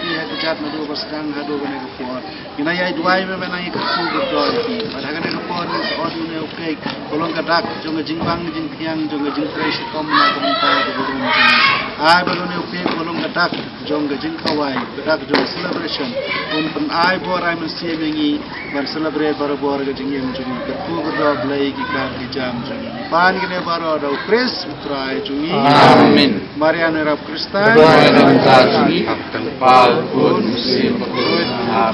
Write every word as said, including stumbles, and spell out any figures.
phi ha ka jait naduh ba sdang haduh kane ka por. Ngi nang ïai duwai, me me nang ïa kyrkhu kyrdoh ïa phi. Bad ha kane ka Bor, ïa sa ot une u cake ba long ka dak jong ka jingpang jingphiang jong ka jingtrei shitom na ka bynta ka burom jong ngi. Ai ba long une u cake ba long ka dak jong ka jingkhawai, ka dak jong ka celebration. Ban pyn-ai bor ai mynsiem ïa ngi ban celebrate barabor ka jingim jong ngi. Kyrkhu kyrdoh Blei ki kar ki jam jong ngi. Pan kine baroh da u Khrist u Trai jong ngi. Amen. Maria Nongrep Khristan. Duwai na ka bynta jong ngi. Kyrpad.